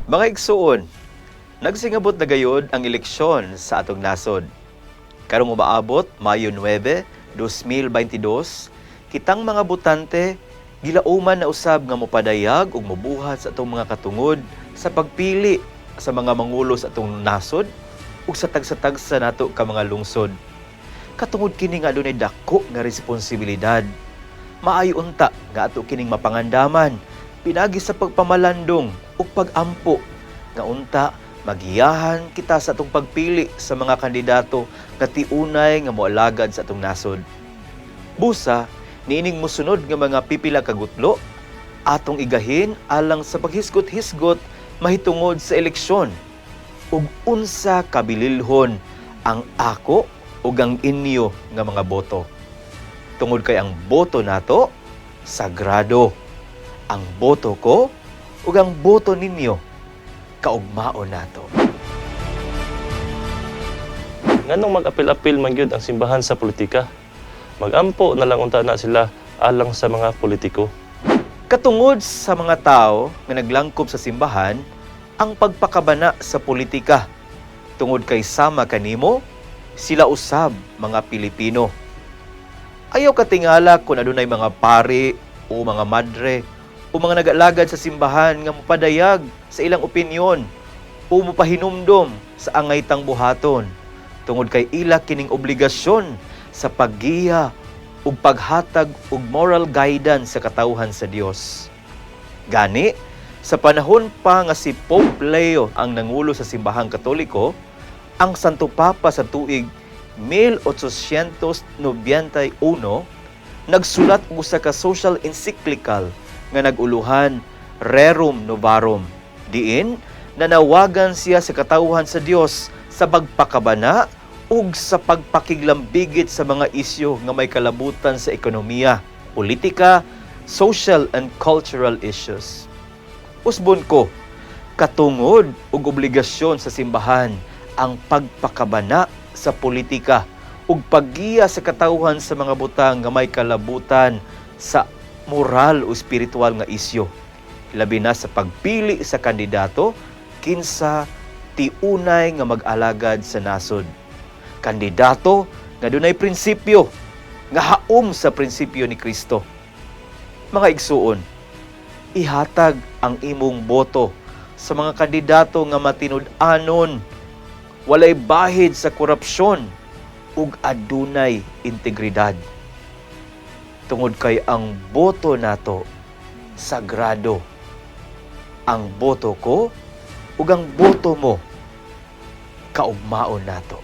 Mga igsuon, nagsingabot na gayod ang eleksyon sa atong nasod. Karong umaabot, Mayo 9, 2022, kitang mga botante gilauman na usab nga mopadayag ug mobuhat sa atong mga katungod sa pagpili sa mga mangulo sa atong nasod ug sa tagsa-tagsa nato ka mga lungsod. Katungod kini nga adunay dako nga responsibilidad. Maayo unta nga ato kining mapangandaman pinagi sa pagpamalandong ug pagampo nga unta magiyahan kita sa atong pagpili sa mga kandidato nga tiunay nga moalagad sa atong nasod. Busa, niining mosunod nga mga pipila ka gutlo atong igahin alang sa paghisgot-hisgot mahitungod sa eleksyon ug unsa kabililhon ang ako ug ang inyo nga mga boto. Tungod kay ang boto nato sagrado. Ang boto ko ug ang boto ninyo kaugmaon nato. Nganong mag-apil-apil man gyud ang simbahan sa politika? Magampo na lang unta na sila alang sa mga politiko. Katungod sa mga tao nga naglangkob sa simbahan ang pagpakabana sa politika. Tungod kay sama kanimo, sila usab mga Pilipino. Ayaw katingala kung adunay mga pari o mga madre o mga nag-alagad sa simbahan nga mopadayag sa ilang opinyon o mopahinumdom sa angay tang buhaton tungod kay ila kining obligasyon sa paggiya ug paghatag og moral guidance sa katawhan sa Dios. Gani, sa panahon pa nga si Pope Leo ang nangulo sa simbahang Katoliko, ang Santo Papa sa tuig 1891 nagsulat og usa ka social encyclical nga nag-uluhan Rerum Novarum. Diin nanawagan siya sa katawhan sa Dios sa pagpakabana ug sa pagpakiglambigit sa mga isyu nga may kalabutan sa ekonomiya, politika, social and cultural issues. Usbon ko, katungod ug obligasyon sa simbahan ang pagpakabana sa politika ug paggiya sa katawhan sa mga butang nga may kalabutan sa moral o spiritual nga isyu. Labi na sa pagpili sa kandidato kinsa tiunay nga mag-alagad sa nasod. Kandidato nga dunay prinsipyo nga haom sa prinsipyo ni Kristo. Mga igsuon, ihatag ang imong boto sa mga kandidato nga matinud-anon, walay bahid sa korupsyon ug adunay integridad. Tungod kay ang boto nato sagrado. Ang boto ko ug ang boto mo kaugmaon nato.